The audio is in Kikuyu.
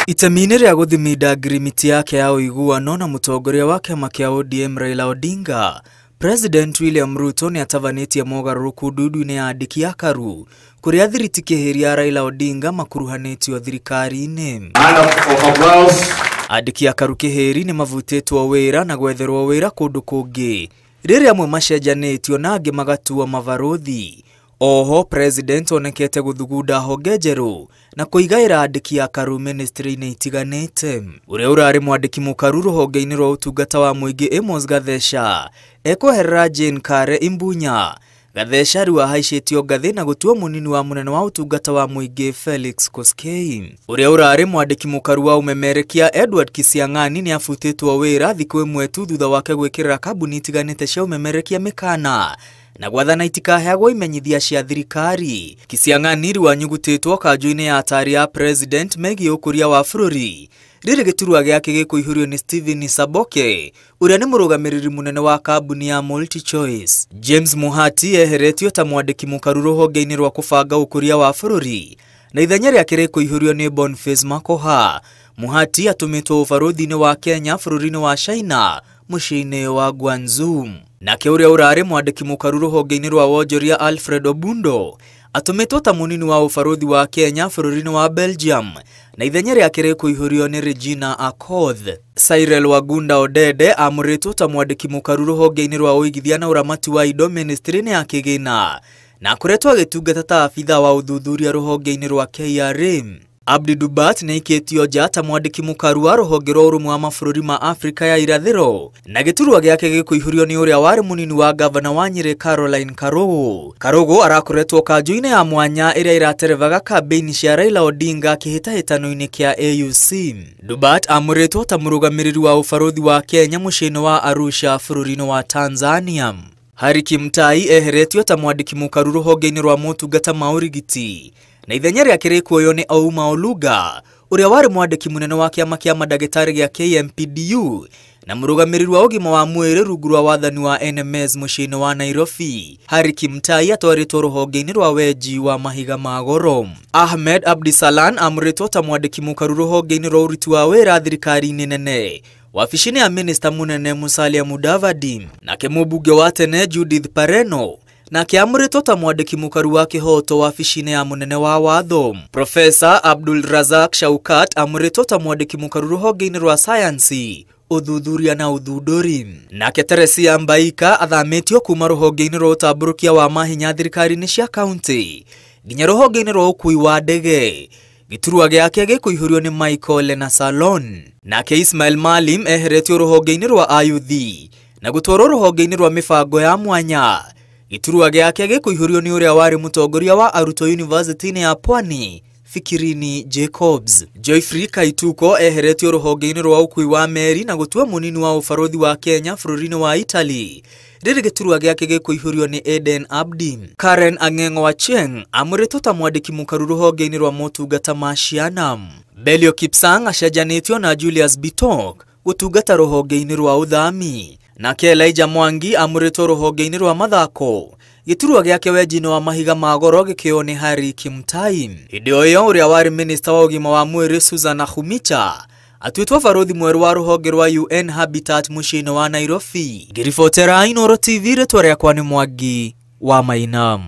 Itemi-inĩ rĩa gũthiminda ngirimiti yake ya ũiguano na mũtongoria wa kĩama kĩa ODM Raila Odinga, President William Ruto nĩatabanĩtie mogarũrũku ndundu-inĩ ya andĩki a KARU kũrĩa thiriti kĩhĩria Raila Odinga makuruhanĩtio thirikari-inĩ. Andĩki a KARU kĩhĩri nĩmavutĩtwo wĩra na gwetherwo wĩra kũndũ kũngĩ, rĩrĩa amwe macenjanĩtio na angĩ magatuo mabarũthi. Oho President onekete gũthugunda honge njerũ na kũigaĩra andĩki a KARU ministry-inĩ itiganĩte. Ũrĩa ũrarĩ mwandĩki mũkaru rũhonge-inĩ rwa ũtungata wa mũingĩ Amos Gatheca ekweherera Jane Kare Imbunya. Gatheca rĩu ahaicĩtio ngathĩ na gũtuo mũnini wa mũnene wa ũtungata wa mũingĩ Felix Koskei. Ũrĩa ũrarĩ mwandĩki mũkaru wa ũmemerekia Edward Kisiang'ani nĩabutĩtwo wĩra thikũ ĩmwe tu thutha wake gwĩkĩrĩra kambuni itiganĩte cia ũmemerekia mĩkana na gwathana itikaheagwo imenyithia cia thirikari. Kisiang'ani rĩu anyugutĩtwo kanjũ-inĩ ya atari ya President megiĩ ũkũria wa bũrũri rĩrĩ gĩturwa gĩake gĩkũihũrio nĩ Stephen Saboke ũrĩa nĩ mũrũgamĩrĩri mũnene wa kambuni ya MultiChoice. James Muhati eheretio ta mwandĩki mũkaru rũhonge-inĩ rwa kũbanga ũkũria wa bũrũri na ithenya rĩake rĩkũihũrio nĩ Boniface Makoha. Muhati atũmĩtwo ũbarũthi-inĩ wa Kenya bũrũri-inĩ wa China mũciĩ-inĩ wa Guangzhou. Nake ũrĩa ũrarĩ mwandĩki mũkaru rũhonge-inĩ rwa wonjoria Alfred Obundo atũmĩtwo ta mũnini wa ũbarũthi wa Kenya bũrũri-inĩ wa Belgium na ithenya rĩake rĩkũihũrio nĩ Regina Akoth. Cyril Wagunda Odede amũrĩtwo ta mwandĩki mũkaru rũhonge-inĩ rwa ũigithia na ũramati wa indo ministry-inĩ ya kĩgĩna na akoretwo agĩtungata ta abithaa wa ũthuthuria rũhonge-inĩ rwa KRA. Abdi Dubat nĩaikĩtio nja ta mwandĩki mũkaru wa rũhonge rwa ũrũmwe wa mabũrũri ma Afrika ya irathĩro na gĩturwa gĩake gĩkũihũrio nĩ ũrĩa warĩ mũnini wa gavana wa Nyĩrĩ Caroline Karũgũ. Karũgũ arakoretwo kanjũ-inĩ ya mwanya ĩrĩa ĩraterebaga kambĩini cia Raila Odinga kĩhĩtahĩtano-inĩ kĩa AUC. Dubat amũrĩtwo ta mũrũgamĩrĩri wa ũbarũthi wa Kenya mũciĩ-inĩ wa Arusha bũrũri-inĩ wa Tanzania. Harry Kimtai eheretio ta mwandĩki mũkaru rũhonge-inĩ rwa motungata ma ũrigiti na ithenya rĩake rĩkuoywo nĩ Ouma Oluga ũrĩa warĩ mwandĩki mũnene wa kĩama kĩa mandagĩtarĩ gĩa KMPDU na mũrũgamĩrĩri wa ũgima wa mwĩrĩ rungu rwa wathani wa NMS mũciĩ-inĩ wa Nairobi. Harry Kimtai atwarĩtwo rũhonge-inĩ rwa wenji wa mahiga ma goro. Ahmed Abdisalan amũrĩtwo ta mwandĩki mũkaru rũhonge-inĩ rwa ũruti wa wĩra thirikari-inĩ nene wabici-inĩ ya minista mũnene Musalia Mudavadi. Nake mũmbunge wa tene Judith Pareno nake amũrĩtwo ta mwandĩki mũkaru wa kĩhoto wabici-inĩ ya mũnene wa watho. Profesa Abdul Razak Shaukat amũrĩtwo ta mwandĩki mũkaru rũhonge-inĩ rwa sayansi, ũthuthuria na ũthundũri. Nake Teresia Mbaika athamĩtio kuma rũhonge-inĩ rwa ũtambũrũkia wa mahinya thirikari-inĩ cia kaunti nginya rũhonge-inĩ rwa ũkui wa ndege. Gĩturwa gĩake gĩkũihũrio nĩ Michael Lenasalon. Nake Ismail Malim eheretio rũhonge-inĩ rwa ayuthi na gũtwarwo rũhonge-inĩ rwa mĩbango ya mwanya. Gĩturwa gĩake gĩkũihũrio nĩ ũrĩa warĩ mũtongoria wa arutwo University-inĩ ya Pwani Fikirini Jacobs. Joyfrey Kaituko eheretio rũhonge-inĩ rwa ũkui wa meri na gũtua mũnini wa ũbarũthi wa Kenya bũrũri-inĩ wa Italy rĩrĩ gĩturwa gĩake gĩkũihũrio nĩ Eden Abdi. Karen Ang'eng'o Achieng amũrĩtwo ta mwandĩki mũkaru rũhonge-inĩ rwa motungata ma ciana. Belio Kipsang acenjanĩtio na Julius Bitok gũtungata rũhonge-inĩ rwa ũthami. Nake Elijah Mwangi amũrĩtwo rũhonge-inĩ rwa mathako gĩturwa gĩake wenji-inĩ wa mahiga ma goro gĩkĩoywo nĩ Harry Kimtai. Hĩndĩ o ĩyo ũrĩa warĩ minista wa ũgima wa mwĩrĩ Susan Nakhumicha atuĩtwo barũthi mwerũ wa rũhonge rwa UN Habitat mũciĩ-inĩ wa Nairobi. Ngĩribotera Inooro TV, rĩtwa rĩakwa nĩ Mwangi wa Maina.